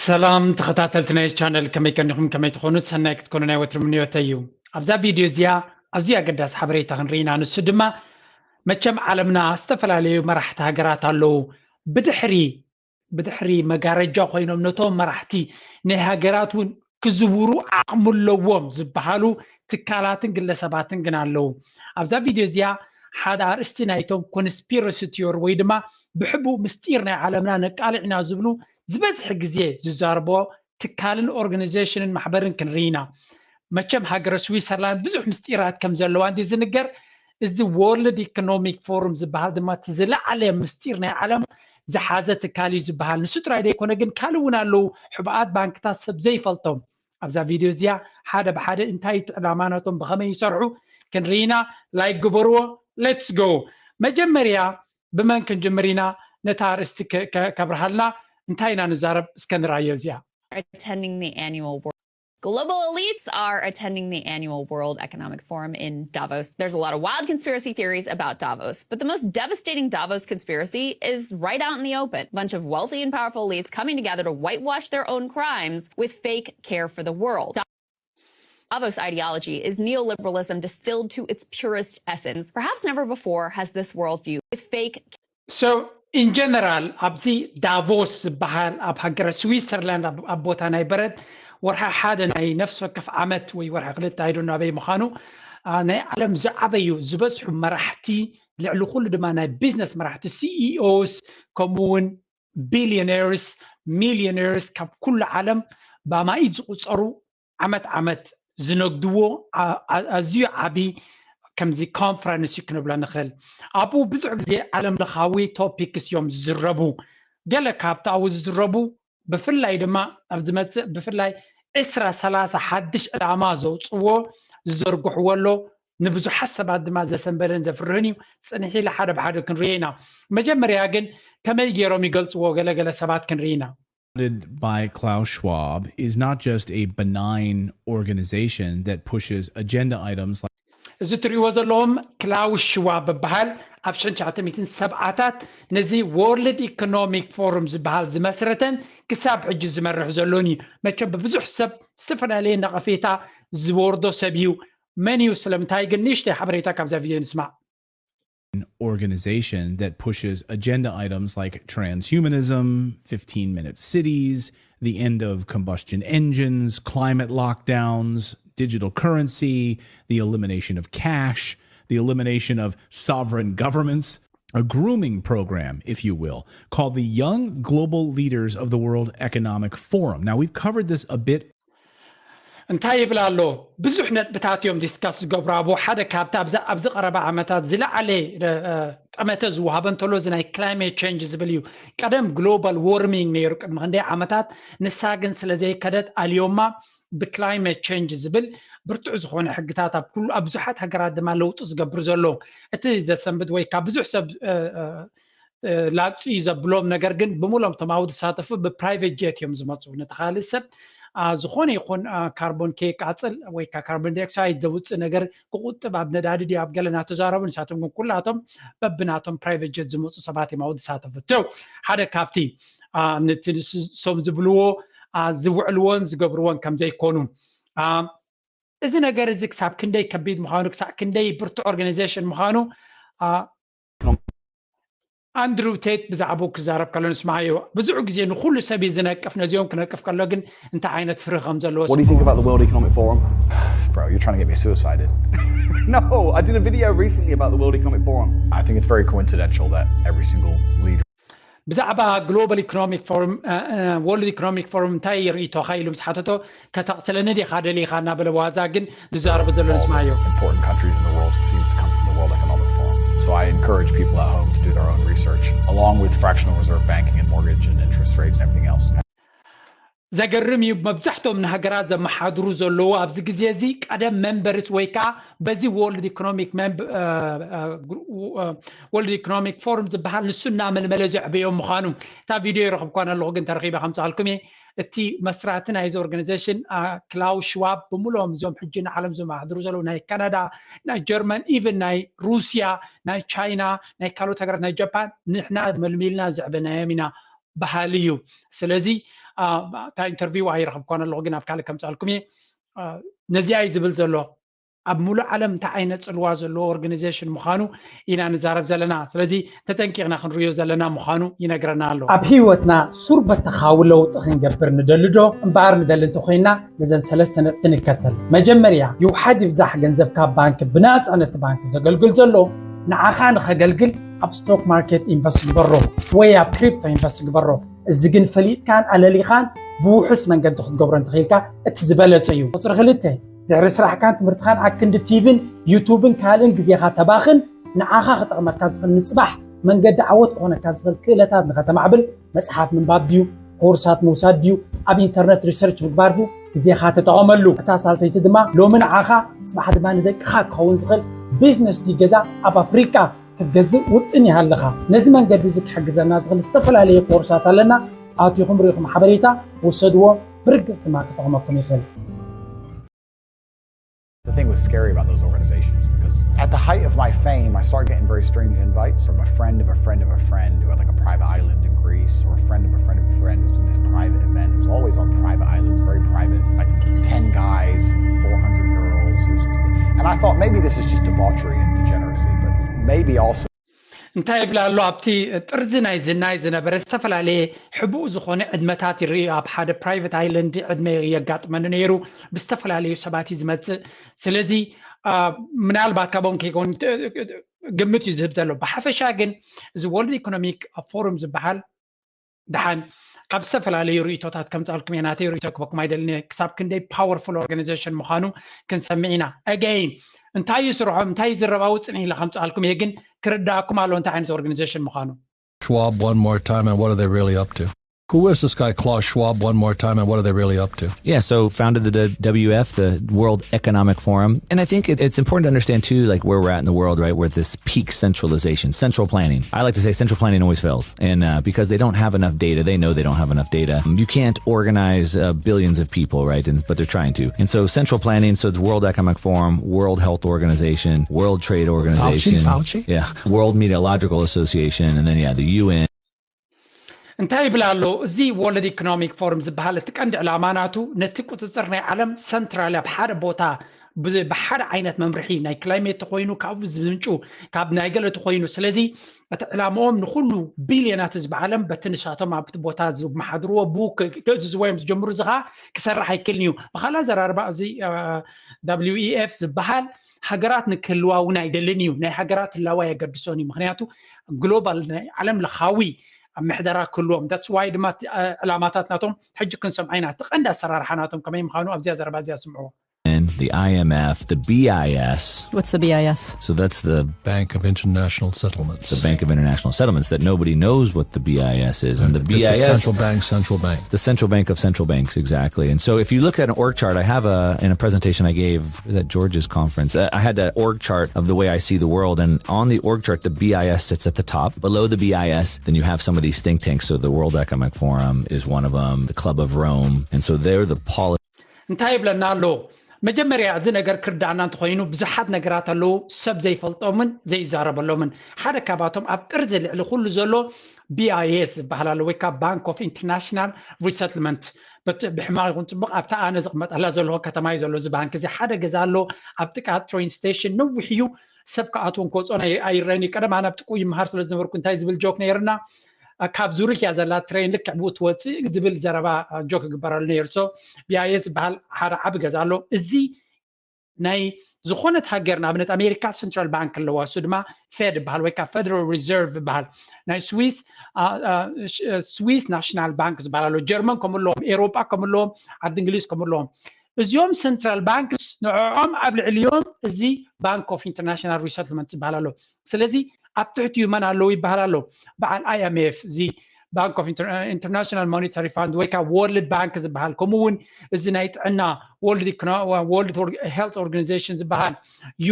ሰላም ተኸታተልቲ ናይ ቻነል፣ ከመይ ቀኒኹም? ከመይ ትኾኑ? ሰናይ ክትኮኑ ናይ ወትሩ ምንዮተይ እዩ። ኣብዛ ቪድዮ እዚኣ ኣዝዩ ኣገዳሲ ሓበሬታ ክንርኢ ኢና። ንሱ ድማ መቸም ዓለምና ዝተፈላለዩ መራሕቲ ሃገራት ኣለዉ። ብድሕሪ ብድሕሪ መጋረጃ ኮይኖም ነቶም መራሕቲ ናይ ሃገራት እውን ክዝውሩ ዓቕሚ ኣለዎም ዝበሃሉ ትካላትን ግለሰባትን ግን ኣለዉ። ኣብዛ ቪድዮ እዚኣ ሓደ ኣርእስቲ ናይቶም ኮንስፒረሲ ቲዮሪ ወይ ድማ ብሕቡእ ምስጢር ናይ ዓለምና ነቃልዕ ኢና ዝብሉ ዝበዝሕ ግዜ ዝዛረቦ ትካልን ኦርጋናይዜሽንን ማሕበርን ክንርኢ ኢና። መቸም ሃገረ ስዊሰርላንድ ብዙሕ ምስጢራት ከም ዘለዋ እንዲ ዝንገር፣ እዚ ወርልድ ኢኮኖሚክ ፎሩም ዝበሃል ድማ እቲ ዝለዓለ ምስጢር ናይ ዓለም ዝሓዘ ትካል እዩ ዝበሃል። ንሱ ጥራይ ዘይኮነ ግን ካልእ እውን ኣለዉ ሕቡኣት ባንክታት ሰብ ዘይፈልጦም። ኣብዛ ቪድዮ እዚኣ ሓደ ብሓደ እንታይ እቲ ዕላማ ናቶም ብኸመይ ይሰርሑ ክንርኢ ኢና። ላይክ ግበርዎ። ሌትስ ጎ። መጀመርያ ብመን ክንጅምር ኢና? ነታ ኣርእስቲ ከ- ከ- ከብርሃልና እንታይ ኢና ንዛረብ? እስከ ንርኣዮ እዚኣ። attending the annual World Global elites are attending the annual World Economic Forum in Davos. There's a lot of wild conspiracy theories about Davos, but the most devastating Davos conspiracy is right out in the open. A bunch of wealthy and powerful elites coming together to whitewash their own crimes with fake care for the world. Davos ideology is neoliberalism distilled to its purest essence. Perhaps never before has this worldview with fake So in general ኣብዚ ዳቮስ ዝበሃል ኣብ ሃገረ ስዊሰርላንድ ኣብ ቦታ ናይ በረድ ወርሒ ሓደ ናይ ነፍሲ ወከፍ ዓመት ወይ ወርሒ ክልተ ኣይዶ ናበይ ምዃኑ ናይ ዓለም ዝዓበዩ ዝበዝሑ መራሕቲ ልዕሊ ኩሉ ድማ ናይ ቢዝነስ መራሕቲ CEOs ከምኡ እውን billionaires millionaires ካብ ኩሉ ዓለም ብኣማኢት ዝቁፀሩ ዓመት ዓመት ዝነግድዎ ኣዝዩ ዓቢ ከምዚ ኮንፈረንስ እዩ ክንብሎ ንኽእል። ኣብኡ ብዙሕ ግዜ ዓለም ለኻዊ ቶፒክስ እዮም ዝዝረቡ። ገለ ካብቲ ኣብኡ ዝዝረቡ ብፍላይ ድማ ኣብ ዝመፅእ ብፍላይ ዕስራ ሰላሳ ሓድሽ ዕላማ ዘውፅዎ ዝዘርግሕዎ ኣሎ። ንብዙሓት ሰባት ድማ ዘሰንበደን ዘፍርህን እዩ። ፅንሕ ኢለ ሓደ ብሓደ ክንሪኦ ኢና። መጀመርያ ግን ከመይ ገይሮም ይገልፅዎ ገለገለ ሰባት ክንርኢ ኢና። Founded by Klaus Schwab is not just a benign organization that pushes agenda items like እዚ ትሪእዎ ዘለኹም ክላውስ ሽዋብ በበሃል ኣብ ሽሕን ትሽዓተ ሚእትን ሰብዓታት ነዚ ወርልድ ኢኮኖሚክ ፎሩም ዝበሃል ዝመስረተን ክሳብ ሕጂ ዝመርሕ ዘሎን እዩ። መቸም ብብዙሕ ሰብ ዝተፈላለየ ነቐፌታ ዝወርዶ ሰብ እዩ። መን እዩ? ስለምንታይ ግን? ንእሽተይ ሓበሬታ ካብዛ ቪድዮ ንስማዕ። organization that pushes agenda items like transhumanism, fifteen minute cities, the end of combustion engines, climate lockdowns, digital currency, the elimination of cash, the elimination of sovereign governments, a grooming program, if you will, called the Young Global Leaders of the World Economic Forum. Now, we've covered this a bit እንታይ ይብል ኣሎ? ብዙሕ ነጥብታት እዮም ዲስካስ ዝገብሩ። ኣብ ሓደ ካብቲ ኣብዚ ቀረባ ዓመታት ዝለዓለ ጠመተ ዝወሃበ እንተሎ እዚ ናይ ክላይሜት ቸንጅ ዝብል እዩ። ቀደም ግሎባል ዎርሚንግ ነይሩ ቅድሚ ክንደይ ዓመታት፣ ንሳ ግን ስለ ዘይከደት ኣልዮማ ብክላይሜት ቸንጅ ዝብል ብርቱዕ ዝኾነ ሕግታት ኣብ ኩሉ ኣብ ብዙሓት ሃገራት ድማ ለውጢ ዝገብር ዘሎ እቲ ዘሰንብድ ወይ ካብ ብዙሕ ሰብ ላግፂ ዘብሎም ነገር ግን ብምሎም ተማዊ ዝሳተፉ ብፕራይቬት ጀት እዮም ዝመፁ። ነቲ ካልእ ሰብ ዝኾነ ይኹን ካርቦን ከየቃፅል ወይ ከዓ ካርቦን ዳይኦክሳይድ ዘውፅእ ነገር ክቁጥብ ኣብ ነዳዲ ድዩ ኣብ ገለ እናተዛረቡ ንሳቶም ግን ኩላቶም በብናቶም ፕራይቬት ጀት ዝመፁ ሰባት እዮም ኣብኡ ዝሳተፉ። ቸው ሓደ ካብቲ ነቲ ንሶም ዝብልዎ ዝውዕልዎን ዝገብርዎን ከምዘይኮኑ እዚ ነገር እዚ ክሳብ ክንደይ ከቢድ ምዃኑ ክሳብ ክንደይ ብርቱዕ ኦርጋናይዜሽን ምዃኑ ኣንድሩ ቴት ብዛዕባኡ ክዛረብ ከሎ ንስማዓዮ። ብዙሕ ግዜ ንኹሉ ሰብ እዩ ዝነቅፍ፣ ነዚኦም ክነቅፍ ከሎ ግን እንታይ ዓይነት ፍርሂ ከም ዘለዎ What do you think about the World Economic Forum? Bro, you're trying to get me suicided. No, I did a video recently about the World Economic Forum. I think it's very coincidental that every single leader ብዛዕባ ግሎባል ኢኮኖሚክ ፎርም ወርልድ ኢኮኖሚክ ፎርም እንታይ ርእይቶኻ ኢሉ ምስ ሓተቶ ከተቕትለኒ ዲኻ ደሊኻ እናበለ ዋዛ ግን ዝዛረቡ ዘሎ ንስማዮ። important countries in the world seems to come from the World Economic Forum. So I encourage people at home to do their own research, along with fractional reserve banking and mortgage and interest rates and everything else. ዘገርም እዩ። መብዛሕትኦም ንሃገራት ዘመሓድሩ ዘለዉ ኣብዚ ግዜ እዚ ቀደም ሜምበርስ ወይ ከዓ በዚ ወርልድ ኢኮኖሚክ ወርልድ ኢኮኖሚክ ፎርም ዝበሃል ንሱ እናመልመለ ዘዕበዮም ምዃኑ እታ ቪድዮ ይረኽብኳን ኣለኹ ግን ተረኺበ ከምፅኣልኩም እየ። እቲ መስራቲ ናይዚ ኦርጋናይዜሽን ክላውስ ሽዋብ ብምልኦም እዞም ሕጂ ንዓለም ዘመሓድሩ ዘለዉ ናይ ካናዳ ናይ ጀርመን ኢቨን ናይ ሩስያ ናይ ቻይና ናይ ካልኦት ሃገራት ናይ ጃፓን ንሕና መልሚልና ዘዕበናዮም ኢና በሃሊ እዩ። ስለዚ እታ ኢንተርቪው ኣይረኸብኳን ኣለኹ፣ ግን ኣብ ካልእ ከምፅኣልኩም እየ። ነዚኣ እዩ ዝብል ዘሎ። ኣብ ሙሉእ ዓለም እንታይ ዓይነት ፅልዋ ዘለዎ ኦርጋኒዜሽን ምዃኑ ኢና ንዛረብ ዘለና። ስለዚ ተጠንቂቕና ክንርእዮ ዘለና ምዃኑ ይነግረና ኣሎ። ኣብ ህይወትና ሱር በተኻዊ ለውጢ ክንገብር ንደሊ ዶ? እምበኣር ንደሊ እንተኾይንና ነዘን ሰለስተ ነጥቢ ንከተል። መጀመርያ ይውሓድ ይብዛሕ ገንዘብካ ባንክ ብናፃ ነቲ ባንክ ዘገልግል ዘሎ ንዓኻ ንኸገልግል ኣብ ስቶክ ማርኬት ኢንቨስት ግበሮ ወይ ኣብ ክሪፕቶ ኢንቨስት ግበሮ። እዚ ግን ፈሊጥካን ኣለሊኻን ብውሑስ መንገዲ ክትገብሮ እንተኽኢልካ እቲ ዝበለጸ እዩ። ቁፅሪ ክልተ፣ ድሕሪ ስራሕካን ትምህርትኻን ኣብ ክንዲ ቲቪን ዩቱብን ካልእን ግዜኻ ተባኽን ንዓኻ ክጠቕመካ ዝኽእል ንፅባሕ መንገዲ ዓወት ክኾነካ ዝኽእል ክእለታት ንኸተማዕብል መፅሓፍ ምንባብ ድዩ፣ ኮርሳት ምውሳድ ድዩ፣ ኣብ ኢንተርነት ሪሰርች ምግባር ድዩ፣ ግዜኻ ተጠቐመሉ። እታ ሳልሰይቲ ድማ ሎሚ ንዓኻ ፅባሕ ድማ ንደቅኻ ክኸውን ዝኽእል ቢዝነስ ድዩ ገዛ ኣብ ኣፍሪቃ ክትገዝእ ውጥን ይሃልኻ። ነዚ መንገዲ እዚ ክሕግዘና ዝኽእል ዝተፈላለየ ኮርሳት ኣለና። ኣቲኹም ርኢኹም ሓበሬታ ውሰድዎ፣ ብርግጽ ድማ ክጠቕመኩም ይኽእል። The thing was scary about those organizations because at the height of my fame, I started getting very strange invites from a friend of a friend of a friend who had like a private island in Greece or a friend of a friend of a friend who was doing this private event. It was always on private islands, very private, like ten guys, four hundred girls. It was, and I thought maybe this is just debauchery and degeneracy, but maybe also እንታይ ይብል ኣሎ ኣብቲ ጥርዚ ናይ ዝናይ ዝነበረ ዝተፈላለየ ሕቡእ ዝኾነ ዕድመታት ይርኢ ኣብ ሓደ ፕራይቨት ኣይለንድ ዕድመ የጋጥመኒ ነይሩ ብዝተፈላለዩ ሰባት እዩ ዝመፅእ ስለዚ ምናልባት ካብኦም ከይኮን ግምት እዩ ዝህብ ዘሎ ብሓፈሻ ግን እዚ ወርልድ ኢኮኖሚክ ፎሩም ዝበሃል ደሓን ካብ ዝተፈላለዩ ርእቶታት ከምፃልኩም እየ ናተይ ርእቶ ክበኩም ኣይደልን ክሳብ ክንደይ ፓወርፉል ኦርጋኒዜሽን ምዃኑ ክንሰምዕ ኢና ኣገይን እንታይ እዩ ስርሖም እንታይ ዝረባዊ ፅንሕ ኢለ ከምፃልኩም እየ ግን ክርዳእኩም ኣሎ እንታይ ዓይነት ኦርጋኒዜሽን ምዃኑ Schwab one more time and what are they really up to? Who is this guy Klaus Schwab one more time and what are they really up to? Yeah, so founded the W F, the World Economic Forum. And I think it, it's important to understand too, like where we're at in the world, right? We're at this peak centralization, central planning. I like to say central planning always fails. And uh, because they don't have enough data, they know they don't have enough data. You can't organize uh, billions of people, right? And, but they're trying to. And so central planning, so it's World Economic Forum, World Health Organization, World Trade Organization. Fauci? Fauci? Yeah. World Meteorological Association, and then yeah, the U N. እንታይ ይብል ኣሎ እዚ ወርልድ ኢኮኖሚክ ፎርም ዝበሃል እቲ ቀንዲ ዕላማ ናቱ ነቲ ቁፅፅር ናይ ዓለም ሰንትራል ኣብ ሓደ ቦታ ብሓደ ዓይነት መምርሒ ናይ ክላይሜት ተኮይኑ ካብኡ ዝምንጩ ካብ ናይ ገለ ተኮይኑ ስለዚ እቲ ዕላምኦም ንኩሉ ቢልዮናት ህዝቢ ዓለም በቲ ንሳቶም ኣብቲ ቦታ ዝመሓድርዎ ብኡ ክእዝዝዎ እዮም ዝጀምሩ እዚ ከዓ ክሰርሕ ኣይክልን እዩ ብካልእ ኣዘራርባ እዚ W E F ዝበሃል ሃገራት ንክህልዋ እውን ኣይደልን እዩ ናይ ሃገራት ህላዋ የገድሶን እዩ ምክንያቱ ግሎባል ናይ ዓለም ለኻዊ ኣብ ምሕደራ ክህልዎም that's why ድማ ዕላማታት ናቶም ሕጂ ክንሰምዖ ኢና እቲ ቀንዲ ኣሰራርሓ ናቶም ከመይ ምዃኑ ኣብዚኣ ዘረባ እዚኣ ስምዕዎ the I M F, the B I S. What's the B I S? So that's the Bank of International Settlements. The Bank of International Settlements that nobody knows what the B I S is. And the B I S. Central bank, central bank. The central bank of central banks, exactly. And so if you look at an org chart, I have a in a presentation I gave at George's conference, uh, I had an org chart of the way I see the world. And on the org chart, the B I S sits at the top. Below the B I S, then you have some of these think tanks. So the World Economic Forum is one of them, the Club of Rome. And so they're the policy. እንታይ ይብለና ኣሎ መጀመርያ እዚ ነገር ክርዳእና እንተኮይኑ ብዙሓት ነገራት ኣለዉ ሰብ ዘይፈልጦምን ዘይዛረበሎምን ሓደ ካባቶም ኣብ ጥርዚ ልዕሊ ኩሉ ዘሎ B I S ዝበሃል ኣሎ ወይ ከዓ Bank of International Resettlement ብሕማቅ ይኹን ፅቡቅ ኣብታ ኣነ ዝቅመጠላ ዘለዎ ከተማ እዩ ዘሎ እዚ ባንክ እዚ ሓደ ገዛ ኣሎ ኣብ ጥቃ ትሬን ስቴሽን ነዊሕ እዩ ሰብ ክኣትዎ ክወፅኦን ኣይረአን እዩ ቀደም ኣነ ኣብ ጥቁ ይምሃር ስለ ዝነበርኩ እንታይ ዝብል ጆክ ነይርና ካብ ዙሪክ እያ ዘላ ትሬን ልክዕ ብኡ ትወፅእ ዝብል ዘረባ ጆክ ይግበረሉ ነይሩ so B I S ዝበሃል ሓደ ዓቢ ገዛ ኣሎ እዚ ናይ ዝኾነት ሃገር ንኣብነት ኣሜሪካ ሰንትራል ባንክ ኣለዋ እሱ ድማ ፌድ ይበሃል ወይ ከዓ ፌደራል ሪዘርቭ ይበሃል ናይ ስዊስ ስዊስ ናሽናል ባንክ ዝበሃል ኣሎ ጀርመን ከም ኣለዎም ኤሮጳ ከም ኣለዎም ዓዲ እንግሊዝ ከም ኣለዎም እዚኦም ሰንትራል ባንክስ ንዕዖም ኣብ ልዕሊኦም እዚ ባንክ ኦፍ ኢንተርናሽናል ሪሰትልመንት ዝበሃል ኣሎ ስለዚ ኣብ ትሕቲኡ መን ኣለዉ ይበሃል ኣሎ በዓል I M F እዚ Bank of International Monetary Fund ወይ ከዓ World Bank ዝበሃል ከምኡ እውን እዚ ናይ ጥዕና World Health Organization ዝበሃል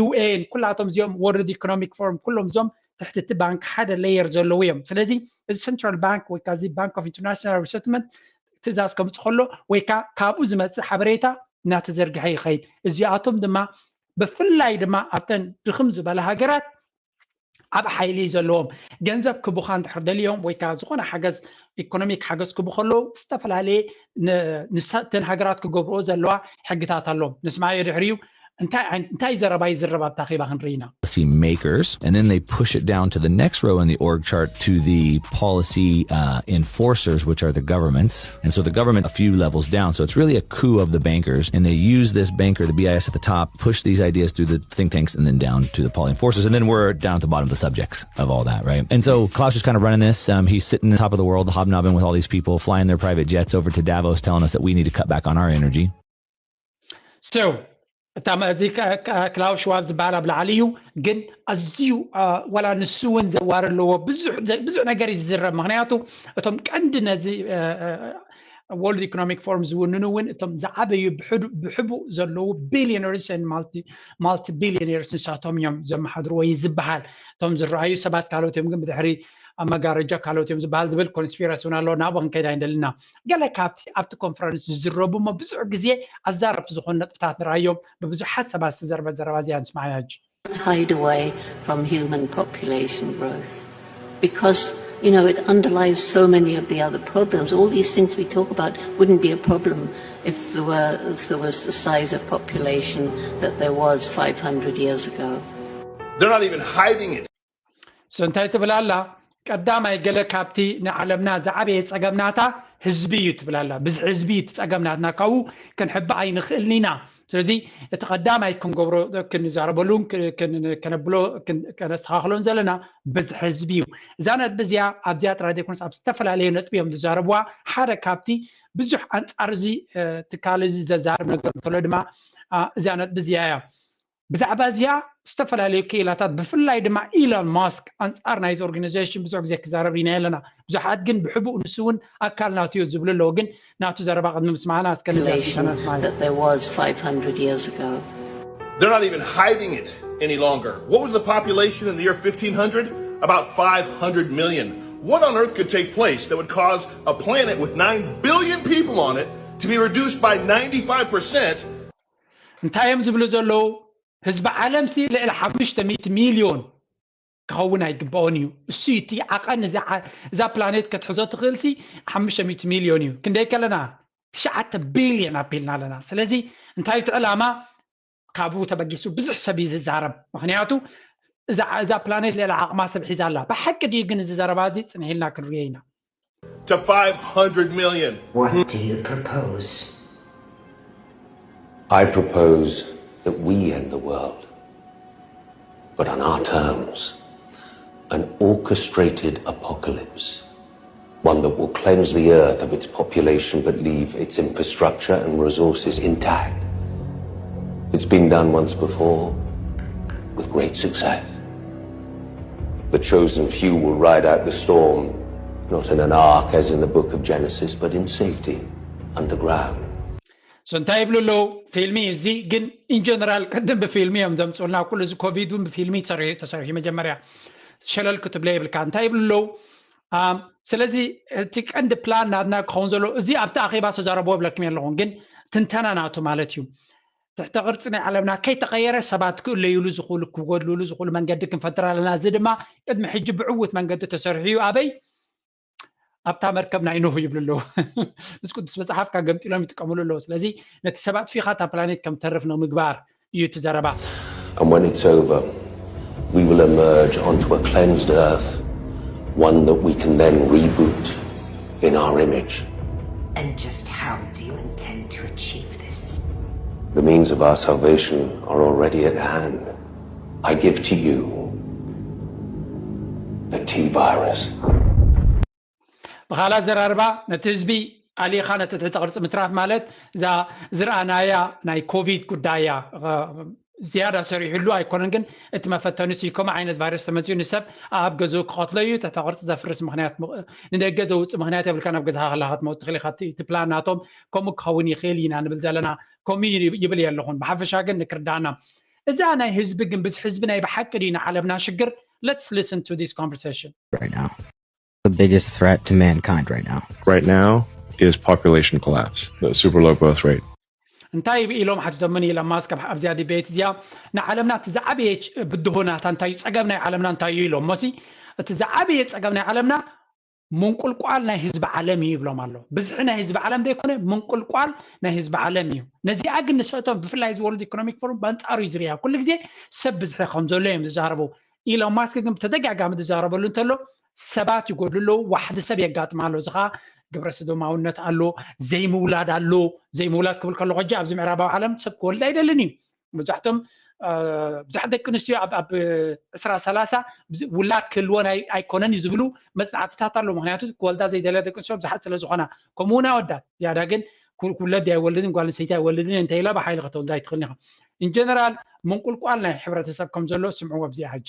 U N ኩላቶም እዚኦም World Economic Forum ኩሎም እዚኦም ትሕቲ እቲ ባንክ ሓደ ሌየር ዘለዉ እዮም ስለዚ እዚ ሰንትራል ባንክ ወይ ከዓ እዚ Bank of International Resettlement ትእዛዝ ከምፅእ ከሎ ወይ ከዓ ካብኡ ዝመፅእ ሓበሬታ እናተዘርግሐ ይኸይድ እዚኣቶም ድማ ብፍላይ ድማ ኣብተን ድኽም ዝበላ ሃገራት ዓብ ሓይሊ እዩ ዘለዎም። ገንዘብ ክቡኻ እንድሕር ደልዮም ወይ ከዓ ዝኾነ ሓገዝ ኢኮኖሚክ ሓገዝ ክቡ ከለዉ ዝተፈላለየ ን- ንሳ- እተን ሃገራት ክገብርኦ ዘለዋ ሕግታት ኣለዎም። ንስማዮ ድሕሪኡ እንታይ ዓይነት- እንታይ ዘረባ ይዝረብ ኣብታ ኼባ ክንርኢ ኢና። policy makers, and then they push it down to the next row in the org chart to the policy uh, enforcers, which are the governments. And so the government, a few levels down. So it's really a coup of the bankers. And they use this banker, the B I S at the top, push these ideas through the think tanks and then down to the policy enforcers. And then we're down at the bottom of the subjects of all that, right? And so Klaus is kind of running this. Um, he's sitting on top of the world, hobnobbing with all these people, flying their private jets over to Davos, telling us that we need to cut back on our energy. So እታ እዚ ክላውስ ሽዋብ ዝበሃል ኣብ ላዕሊ እዩ። ግን ኣዝዩ ዋላ ንሱ እውን ዘዋር ኣለዎ። ብዙሕ ነገር እዩ ዝዝረብ። ምክንያቱ እቶም ቀንዲ ነዚ ወርልድ ኢኮኖሚክ ፎርም ዝውንኑ እውን እቶም ዝዓበዩ ብሕቡእ ዘለዉ ቢሊዮነርስ ማልቲ ቢሊዮነርስ ንሳቶም እዮም ዘመሓድርዎ እዩ ዝበሃል። እቶም ዝረኣዩ ሰባት ካልኦት እዮም፣ ግን ብድሕሪ ኣብ መጋረጃ ካልኦት እዮም ዝበሃል ዝብል ኮንስፒረሲ እውን ኣለዎ። ናብኡ ክንከይድ ኣይንደልና። ገለ ካብቲ ኣብቲ ኮንፈረንስ ዝዝረቡ እሞ ብዙሕ ግዜ ኣዛረብቲ ዝኾኑ ነጥብታት ንርኣዮም። ብብዙሓት ሰባት ዝተዘርበት ዘረባ እዚኣ ንስማዓያ ሕጂ። Hide away from human population growth because, you know, it underlies so many of the other problems. All these things we talk about wouldn't be a problem if there were if there was the size of population that there was five hundred years ago. They're not even hiding it. So እንታይ ትብል ኣላ? ቀዳማይ ገለ ካብቲ ንዓለምና ዝዓበየ ጸገምናታ ህዝቢ እዩ ትብል ኣላ። ብዝሒ ህዝቢ እዩ እቲ ጸገምናትና፣ ካብኡ ክንሕብእ ኣይንኽእልን ኢና። ስለዚ እቲ ቀዳማይ ክንገብሮ ክንዛረበሉን ከነብሎ ከነስተኻኽሎን ዘለና ብዝሒ ህዝቢ እዩ። እዛ ነጥቢ እዚኣ ኣብዚኣ ጥራይ ዘይኮነስ ኣብ ዝተፈላለዩ ነጥቢ እዮም ዝዛረብዋ። ሓደ ካብቲ ብዙሕ ኣንጻር እዚ ትካል እዚ ዘዛርብ ነገር እንተሎ ድማ እዚኣ ነጥቢ እዚኣ እያ። ብዛዕባ እዚኣ ዝተፈላለዩ ክኢላታት ብፍላይ ድማ ኢሎን ማስክ ኣንጻር ናይዚ ኦርጋናይዜሽን ብዙሕ ግዜ ክዛረብ ርኢና ኣለና። ብዙሓት ግን ብሕቡእ ንሱ እውን ኣካል ናቱ እዩ ዝብሉ ኣለዉ። ግን ናቱ ዘረባ ቅድሚ ምስማዕና እስከ ነዚኣ ትንተና ንስማዕ። That there was five hundred years ago. They're not even hiding it any longer. What was the population in the year fifteen hundred? About five hundred million. What on earth could take place that would cause a planet with nine billion people on it to be reduced by ninety-five percent? እንታይ እዮም ዝብሉ ዘለዉ? ህዝቢ ዓለምሲ ልዕሊ ሓሙሽተ ሚእቲ ሚልዮን ክኸውን ኣይግባኦን እዩ። እሱ እዩ እቲ ዓቐን እዛ ዓ- እዛ ፕላኔት ክትሕዞ ትኽእልሲ ሓሙሽተ ሚእቲ ሚልዮን እዩ። ክንደይ ከለና ትሽዓተ ቢልዮን ኣቢልና ኣለና። ስለዚ እንታይ እቲ ዕላማ? ካብኡ ተበጊሱ ብዙሕ ሰብ እዩ ዝዛረብ። ምክንያቱ እዛ እዛ ፕላኔት ልዕሊ ዓቕማ ሰብ ሒዛ ኣላ። ብሓቂ ድዩ ግን እዚ ዘረባ እዚ? ጽንሕ ኢልና ክንርእዮ ኢና። To five hundred million. What do you propose? I propose that we end the world, but on our terms. An orchestrated apocalypse. One that will cleanse the earth of its population but leave its infrastructure and resources intact. It's been done once before, with great success. The chosen few will ride out the storm, not in an ark as in the book of Genesis, but in safety, underground. So እንታይ ይብሉ ኣለዉ? ፊልሚ እዩ እዚ። ግን ኢንጀነራል ቅድም ብፊልሚ እዮም ዘምፅኡልና። ኩሉ እዚ ኮቪድ እውን ብፊልሚ ተሰሪሑ ተሰሪሑ መጀመርያ ሸለል ክትብለ የብልካ። እንታይ ይብሉ ኣለዉ? ኣም፣ ስለዚ እቲ ቀንዲ ፕላን ናትና ክኸውን ዘሎ እዚ ኣብቲ ኣኼባ ዝተዛረብዎ ብለኩም ኣለኹም፣ ግን ትንተና ናቱ ማለት እዩ። ትሕተ ቅርፂ ናይ ዓለምና ከይተቐየረ ሰባት ክእለዩሉ ዝኽእሉ ክጎድልሉ ዝኽእሉ መንገዲ ክንፈጥር ኣለና። እዚ ድማ ቅድሚ ሕጂ ብዕዉት መንገዲ ተሰሪሑ እዩ። ኣበይ? ኣብታ መርከብ ናይ ኖህ ይብሉ ኣለዉ። ምስ ቅዱስ መጽሓፍካ ገምጢሎም ይጥቀምሉ ኣለዉ። ስለዚ ነቲ ሰብ ኣጥፊኻ እታ ፕላኔት ከም ተርፍ ንምግባር እዩ እቲ ዘረባ። And when it's over, we will emerge onto a cleansed earth, one that we can then reboot in our image. And just how do you intend to achieve this? The means of our salvation are already at hand. I give to you the T virus. ብኻልእ ኣዘራርባ ነቲ ህዝቢ ኣሊኻ ነቲ ትሕተ ቅርፂ ምትራፍ ማለት እዛ ዝረኣናያ ናይ ኮቪድ ጉዳይ እያ። ዝያዳ ሰሪሕሉ ኣይኮነን፣ ግን እቲ መፈተኒ ሲ ከምኡ ዓይነት ቫይረስ ተመፅኡ ንሰብ ኣብ ገዝኡ ክቐትሎ እዩ። ትሕተ ቅርፂ ዘፍርስ ምክንያት ንደገ ዘውፅእ ምክንያት የብልካ። ናብ ገዛኻ ከለካ ክትመውት ትኽእል ኢካ። እቲ ፕላን ናቶም ከምኡ ክኸውን ይኽእል ኢና ንብል ዘለና። ከምኡ ይብል የለኹን። ብሓፈሻ ግን ንክርዳና እዛ ናይ ህዝቢ ግን ብዚ ህዝቢ ናይ ብሓቂ ድዩ ንዓለምና ሽግር? Let's listen to this conversation. Right now. The biggest threat to mankind right now. Right now is population collapse, the super low birth rate. እንታይ ኢሎም ሓቲቶምን ኢሎን ማስክ ኣብዚኣ ዲቤት እዚኣ ንዓለምና እቲ ዝዓበየ ብድሆናታ እንታይ እዩ፣ ፀገም ናይ ዓለምና እንታይ እዩ ኢሎም ሞሲ እቲ ዝዓበየ ፀገም ናይ ዓለምና ምንቁልቋል ናይ ህዝቢ ዓለም እዩ ይብሎም ኣሎ። ብዝሒ ናይ ህዝቢ ዓለም ዘይኮነ ምንቁልቋል ናይ ህዝቢ ዓለም እዩ። ነዚኣ ግን ንሰቶም ብፍላይ እዚ ወርልድ ኢኮኖሚክ ፎርም በንጻሩ እዩ ዝርያ። ኩሉ ግዜ ሰብ ብዝሒ ከም ዘሎ እዮም ዝዛረቡ። ኢሎን ማስክ ግን ብተደጋጋሚ ዝዛረበሉ እንተሎ ሰባት ይጎድሉ ኣለዉ፣ ዋሕዲ ሰብ የጋጥም ኣሎ። እዚ ከዓ ግብረ ሰዶማውነት ኣሎ፣ ዘይምውላድ ኣሎ። ዘይምውላድ ክብል ከለኹ ሕጂ ኣብዚ ምዕራባዊ ዓለም ሰብ ክወልድ ኣይደልን እዩ። መብዛሕቶም ብዙሓት ደቂ ኣንስትዮ ኣብ ዕስራ ሰላሳ ውላድ ክህልወን ኣይኮነን እዩ ዝብሉ መፅናዕትታት ኣሎ። ምክንያቱ ክወልዳ ዘይደለ ደቂ ኣንስትዮ ብዙሓት ስለ ዝኾና፣ ከምኡ እውን ኣወዳት ዝያዳ ግን ክውለድ ኣይወልድን ጓል ኣንስተይቲ ኣይወልድን እንተ ኢላ ብሓይሊ ከተወልዳ ኣይትኽእልን ኢኻ። ኢንጀነራል ምንቁልቋል ናይ ሕብረተሰብ ከም ዘሎ ስምዕዎ ኣብዚኣ ሕጂ።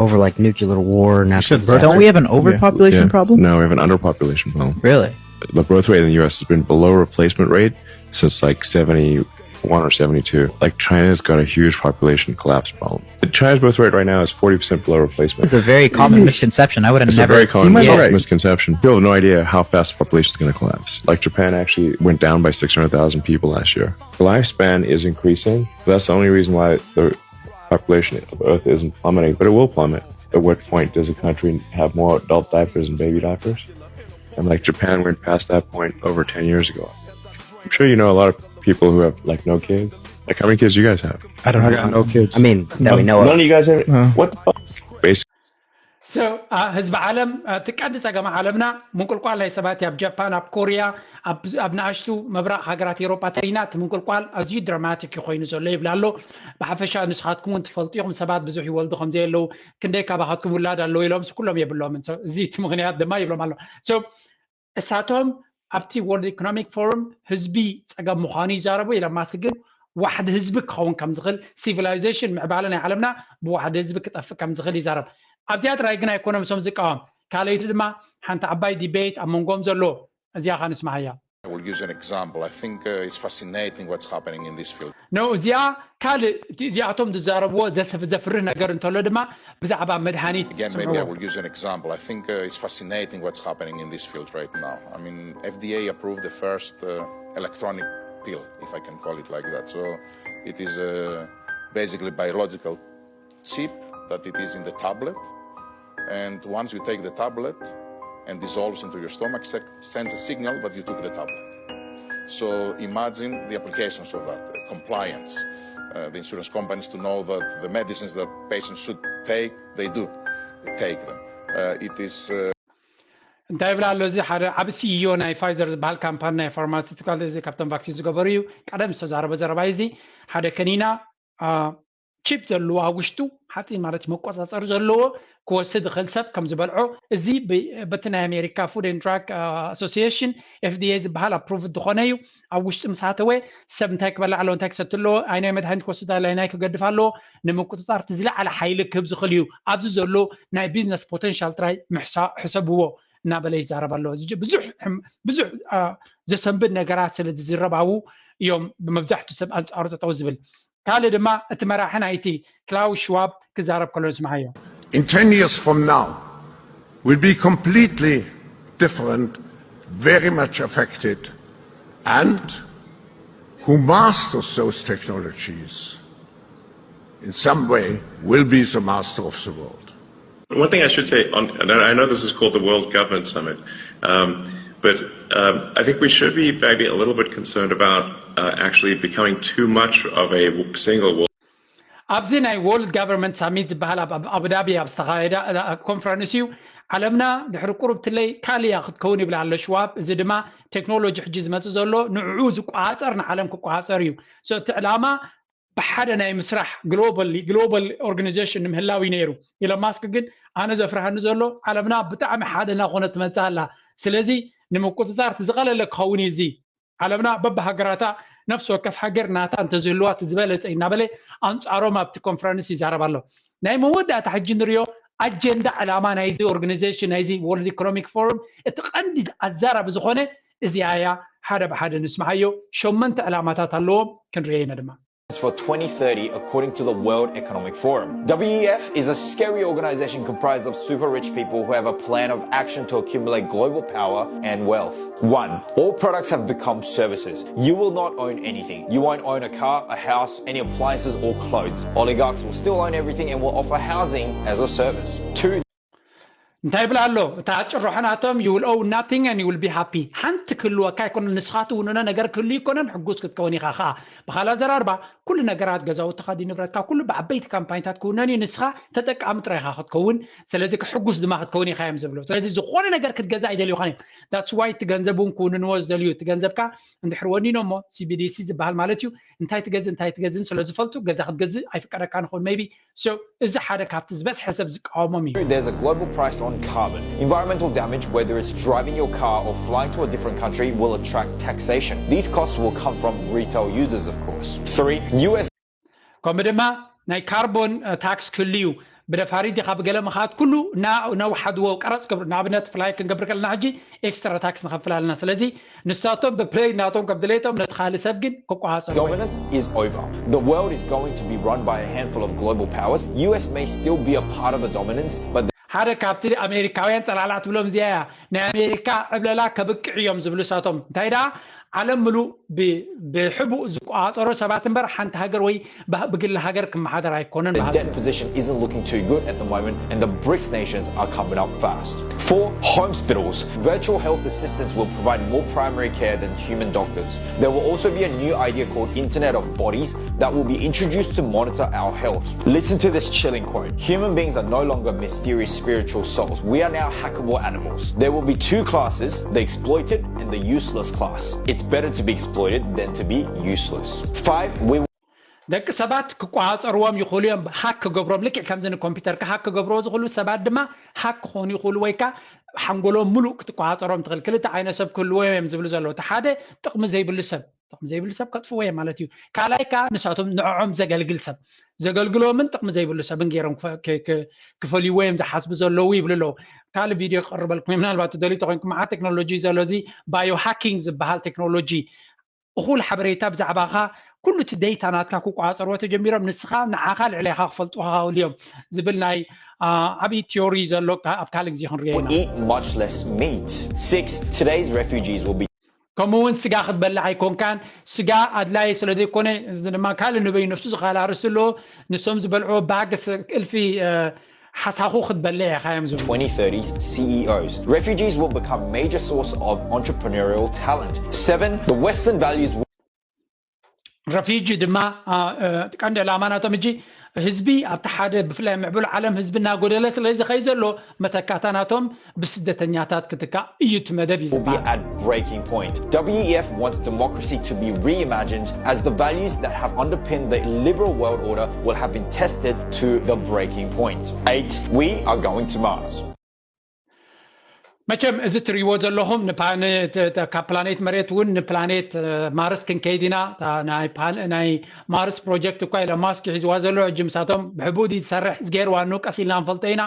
Over like nuclear war, natural Don't we have an overpopulation problem? No, we have an underpopulation problem. Really? The birth rate in the U S has been below replacement rate since like seventy-one or seventy-two. Like China's got a huge population collapse problem. China's birth rate right now is forty percent below replacement. It's a very common misconception. I would have It's a never. Very common Yeah. mis- misconception. People have no idea how fast the population is going to collapse. Like Japan actually went down by six hundred thousand people last year. The lifespan is increasing. That's the only reason why the population of Earth isn't plummeting, but it will plummet. At what point does a country have more adult diapers and baby diapers? And like Japan went past that point over ten years ago. I'm sure you know a lot of people who have like no kids. Like how many kids do you guys have? I don't. I got no kids. I mean, that we know None of. Of you guys have. What the fuck? Basically, So ህዝቢ ዓለም እቲ ቀንዲ ፀገም ዓለምና ምንቁልቋል ናይ ሰባት ኣብ ጃፓን፣ ኣብ ኮርያ፣ ኣብ ንኣሽቱ ምብራቕ ሃገራት ኤሮጳ ተሪና እቲ ምንቁልቋል ኣዝዩ ድራማቲክ ኮይኑ ዘሎ ይብል ኣሎ። ብሓፈሻ ንስኻትኩም እውን ትፈልጡ ኢኹም ሰባት ብዙሕ ይወልዱ ከም ዘየለዉ፣ ክንደይ ካባኻትኩም ውላድ ኣለዉ ኢሎም ኩሎም የብሎምን። እዚ እቲ ምኽንያት ድማ ይብሎም ኣሎ። እሳቶም ኣብቲ ወርልድ ኢኮኖሚክ ፎረም ህዝቢ ፀገም ምዃኑ ይዛረቡ። ኢሎን ማስክ ግን ዋሕዲ ህዝቢ ክኸውን ከም ዝኽእል፣ ሲቪላይዜሽን ምዕባለ ናይ ዓለምና ብዋሕዲ ህዝቢ ክጠፍእ ከም ዝኽእል ይዛረብ። ኣብዚኣ ጥራይ ግን ኣይኮነም እሶም ዝቃወም። ካልኣይቲ ድማ ሓንቲ ዓባይ ዲቤት ኣብ መንጎም ዘሎ እዚኣ ኸ ንስማዓያ። I will use an example. I think uh, it's fascinating what's happening in this field. No, እዚኣ ካልእ እቲ እዚኣቶም ዝዛረብዎ ዘፍርህ ነገር እንተሎ ድማ ብዛዕባ መድሃኒት Again, maybe I will use an example. I think uh, it's fascinating what's happening in this field right now. I mean, F D A approved the first uh, electronic pill, if I can call it like that. So it is uh, basically biological chip that it is in the tablet. And once you take the tablet and dissolves into your stomach, sends a signal that you took the tablet. So imagine the applications of that uh, compliance. Uh, the insurance companies to know that the medicines that patients should take, they do take them. Uh, it is. Uh, እንታይ ይብል ኣሎ እዚ ሓደ ዓብ ሲኢዮ ናይ ፋይዘር ዝበሃል ካምፓኒ ናይ ፋርማሲቲካል እዚ ካብቶም ቫክሲን ዝገበሩ እዩ። ቀደም ዝተዛረበ ዘረባ እዚ ሓደ ከኒና ቺፕ ዘለዎ ኣብ ውሽጡ ሓፂን ማለት መቆፃፀሪ ዘለዎ ክወስድ ይኽእል ሰብ ከም ዝበልዖ፣ እዚ በቲ ናይ ኣሜሪካ ፉድ ኤንድ ድራግ ኣሶሲሽን ኤፍ ዲ ኤ ዝበሃል ኣፕሩቭድ ዝኾነ እዩ። ኣብ ውሽጢ ምስ ኣተወ ሰብ እንታይ ክበልዕ ኣለዎ፣ እንታይ ክሰቲ ኣለዎ፣ ኣይናይ መድሃኒት ክወስድ ኣለ ኣይናይ ክገድፍ ኣለዎ፣ ንምቁፅፃር እቲ ዝለዓለ ሓይሊ ክህብ ዝኽእል እዩ። ኣብዚ ዘሎ ናይ ቢዝነስ ፖተንሻል ጥራይ ሕሰብዎ እናበለ ይዛረብ ኣሎ። ብዙሕ ዘሰንብድ ነገራት ስለ ዝዝረብ ኣብኡ እዮም ብመብዛሕትኡ ሰብ ኣንፃሩ ጠጠው ዝብል። ካልእ ድማ እቲ መራሒ ናይቲ ክላውስ ሽዋብ ክዛረብ ከሎ ንስምዓዮ። In ten years from now, will be completely different, very much affected, and who masters those technologies in some way will be the master of the world. One thing I should say, on, and I know this is called the World Government Summit, um, but um, I think we should be maybe a little bit concerned about uh, actually becoming too much of a single world. ኣብዚ ናይ ወርልድ ጋቨርንመንት ሳሚት ዝበሃል ኣብ ኣቡዳቢ ኣብ ዝተኻየደ ኮንፈረንስ እዩ። ዓለምና ድሕሪ ቁሩብ ትለይ ካልእ እያ ክትከውን ይብል ኣሎ ሽዋብ። እዚ ድማ ቴክኖሎጂ ሕጂ ዝመፅእ ዘሎ ንዕኡ ዝቆፃፀር ንዓለም ክቆፃፀር እዩ። እቲ ዕላማ ብሓደ ናይ ምስራሕ ግሎባል ኦርጋናይዜሽን ንምህላው እዩ ነይሩ። ኢሎን ማስክ ግን ኣነ ዘፍርሃኒ ዘሎ ዓለምና ብጣዕሚ ሓደ እናኾነት ትመፅእ ኣላ። ስለዚ ንምቁፅፃር እቲ ዝቐለለ ክኸውን እዩ። እዚ ዓለምና በብሃገራታ ነፍሲ ወከፍ ሃገር ናታ እንተዝህልዋ እቲ ዝበለፀ እዩ እናበለ ኣንፃሮም ኣብቲ ኮንፈረንስ ይዛረብ ኣሎ። ናይ መወዳእታ ሕጂ ንሪኦ ኣጀንዳ ዕላማ ናይዚ ኦርጋናይዜሽን ናይዚ ወርልድ ኢኮኖሚክ ፎረም እቲ ቀንዲ ኣዛራቢ ዝኾነ እዚኣ እያ። ሓደ ብሓደ ንስምዓዮ። ሸመንተ ዕላማታት ኣለዎም ክንሪኦ ኢና ድማ። for twenty thirty, according to the World Economic Forum. W E F is a scary organization comprised of super rich people who have a plan of action to accumulate global power and wealth. One, all products have become services. You will not own anything. You won't own a car, a house, any appliances, or clothes. Oligarchs will still own everything and will offer housing as a service. Two, እንታይ ይብል ኣሎ? እታ ጭርሖ ናቶም፣ you will own nothing and you will be happy። ሓንቲ ክህልወካ ኣይኮነን፣ ንስኻ ትውንኖ ነገር ክህሉ ይኮነን፣ ሕጉስ ክትከውን ኢኻ። ኸዓ ብኻልእ ኣዘራርባ፣ ኩሉ ነገራት፣ ገዛውትኻ ድዩ፣ ንብረትካ፣ ኩሉ ብዓበይቲ ካምፓኒታት ክውነን እዩ፣ ንስኻ ተጠቃሚ ጥራይ ኢኻ ክትከውን። ስለዚ ሕጉስ ድማ ክትከውን ኢኻ እዮም ዝብሉ። ስለዚ ዝኾነ ነገር ክትገዛ ኣይደልዩኻን እዮም። That's why እቲ ገንዘብ እውን ክውንንዎ ዝደልዩ። እቲ ገንዘብካ እንድሕር ወኒኖሞ፣ C B D C ዝበሃል ማለት እዩ፣ እንታይ ትገዝእ እንታይ ትገዝእን ስለ ዝፈልጡ፣ ገዛ ክትገዝእ ኣይፍቀደካን ይኸውን maybe። So እዚ ሓደ ካብቲ ዝበዝሐ ሰብ ዝቃወሞም እዩ። There's a global price on carbon. Environmental damage, whether it's driving your car or flying to a different country, will attract taxation. These costs will come from retail users, of course. Three, U S ከምኡ ድማ ናይ ካርቦን ታክስ ክህሉ እዩ። ብነፋሪት ዲኻ ብገለ ምኽኣት ኩሉ ና-፣ ነውሓድዎ ቀረፅ ግብር፣ ንኣብነት ፍላይ ክንገብር ከለና ሕጂ ኤክስትራ ታክስ ንኸፍል ኣለና። ስለዚ ንሳቶም ብፕሌን ናቶም ከም ድሌቶም ነቲ ካልእ ሰብ ግን ክቋፀሩ። Dominance is over. The world is going to be run by a handful of global powers. U S may still be a part of the dominance, but ሓደ ካብቲ ኣሜሪካውያን ፀላዕላዕ ትብሎም እዚኣ እያ። ናይ ኣሜሪካ ዕብለላ ከብቅዕ እዮም ዝብሉ ንሳቶም። እንታይ ደኣ ዓለም ምሉእ ብ-፣ ብሕቡእ ዝቆፃፀሮ ሰባት እምበር ሓንቲ ሃገር ወይ ብ-፣ ብግሊ ሃገር ክመሓደር ኣይኮነን the በሃልቲ debt position isn't looking too good at the moment, and the brics nations are coming up fast. Four, hospitals. Virtual health assistants will provide more primary care than human doctors. There will also be a new idea called Internet of Bodies that will be introduced to monitor our health. Listen to this chilling quote. Human beings are no longer mysterious spiritual souls. We are now hackable animals. There will be two classes, the exploited and the useless class. It's better to be exploited than to be useless. Five, we ደቂ ሰባት ክቆፃፀርዎም ይኽእሉ እዮም፣ ሃክ ክገብሮም። ልክዕ ከምዚ ንኮምፒውተርካ ሃክ ክገብርዎ ዝኽእሉ ሰባት ድማ ሃክ ክኾኑ ይኽእሉ፣ ወይ ከዓ ሓንጎሎም ሙሉእ ክትቆፃፀሮም ትኽእል። ክልተ ዓይነት ሰብ ክህልዎ እዮም ዝብሉ ዘለዉ። እቲ ሓደ ጥቕሚ ዘይብሉ ሰብ፣ ጥቕሚ ዘይብሉ ሰብ ከጥፍዎ እዮም ማለት እዩ። ካልኣይ ከዓ ንሳቶም ንዕዖም ዘገልግል ሰብ፣ ዘገልግሎምን ጥቕሚ ዘይብሉ ሰብን ገይሮም ክፈ-፣ ክ-፣ ክ-፣ ክፈልይዎ እዮም ዝሓስቡ ዘለዉ ይብሉ ኣለዉ። ካልእ ቪድዮ ክቕርበልኩም እየ፣ ምናልባት ትደልዩ ተኾይንኩም። መዓት ቴክኖሎጂ ዘሎ፣ እዚ ባዮ ሃኪንግ ዝበሃል ቴክኖሎጂ፣ እኹል ሓበሬታ ብዛዕባኻ፣ ኩሉ እቲ ዴታ ናትካ ክቆፃፀርዎ ተጀሚሮም፣ ንስኻ ንዓኻ ልዕሌኻ ክፈልጡኻ ይኽእሉ እዮም ዝብል ናይ፣ አ፣ ዓብዪ ቲዮሪ ዘሎ ካ-፣ ኣብ ካልእ ግዜ ክንሪኦ ኢና። Eat much less meat. Six, today's refugees will be ከምኡ እውን ስጋ ክትበልዕ ኣይኮንካን። ስጋ ኣድላይ ስለ ዘይኮነ፣ እዚ ድማ ካልእ ንበይኑ ነፍሱ ዝኻል ኣርእስቲ ኣለዎ። ንሶም ዝበልዕዎ ባግስ እልፊ፣ እ፣ ሓሳኹ ክትበልዕ ኢኻ እዮም ዝብሉ። twenty thirties C E Os. Refugees will become major source of entrepreneurial talent. Seven, the Western values ረፊጂ ድማ፣ አ፣ እ፣ ቀንዲ ዕላማ ናቶም ሕጂ ህዝቢ ኣብቲ ሓደ ብፍላይ ምዕቡል ዓለም ህዝቢ እናጎደለ ስለ ዝኸይ ዘሎ መተካእታ ናቶም ብስደተኛታት ክትካእ እዩ እቲ መደብ እዩ will be ዝበሃል። at breaking point. W E F wants democracy to be reimagined as the values that have underpinned the liberal world order will have been tested to the breaking point. Eight, we are going to Mars. መቸም እዚ ትሪእዎ ዘለኹም ንፓ-፣ ን-፣ ተ-፣ ተ-፣ ካብ ፕላኔት መሬት እውን ንፕላኔት፣ እ፣ ማርስ ክንከይድ ኢና። እታ ናይ ፓል-፣ ናይ ማርስ ፕሮጀክት እኳ ኢሎን ማስክ ሒዝዋ ዘሎ፣ ሕጂ ምሳቶም ብሕቡእ ድዩ ትሰርሕ ዝገይርዋ ኑ ቀስ ኢልና ንፈልጦ ኢና።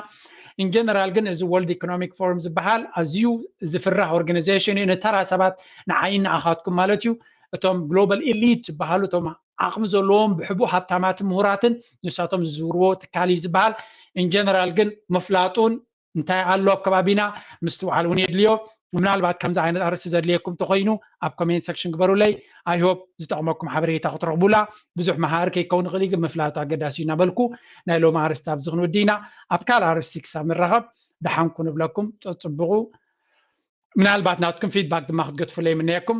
ኢንጀነራል ግን እዚ ወርልድ ኢኮኖሚክ ፎረም ዝበሃል ኣዝዩ ዝፍራሕ ኦርጋናይዜሽን እዩ። ንተራ ሰባት፣ ንዓይን ንኣኻትኩም ማለት እዩ። እቶም ግሎባል ኤሊት ዝበሃሉ፣ እቶም ዓቕሚ ዘለዎም ብሕቡእ ሃብታማትን ምሁራትን ንሳቶም ዝዝውርዎ ትካል እዩ ዝበሃል። ኢንጀነራል ግን ምፍላጡን እንታይ ኣሎ ኣብ ከባቢና ምስትውዓል እውን የድልዮ። ምናልባት ከምዚ ዓይነት ኣርእስቲ ዘድልየኩም ተኾይኑ ኣብ ኮሜንት ሴክሽን ግበሩለይ። I hope ዝጠቕመኩም ሓበሬታ ክትረኽቡላ። ብዙሕ መሃሪ ከይከውን ይኽእል እዩ፣ ግን ምፍላጥ ኣገዳሲ እዩ እናበልኩ ናይ ሎሚ ኣርእስቲ ኣብዚ ክንውዲ ኢና። ኣብ ካልእ ኣርእስቲ ክሳብ ንራኸብ ደሓንኩ ንብለኩም። ጸጽብቑ። ምናልባት ናትኩም ፊድባክ ድማ ክትገድፉለይ ይምነየኩም።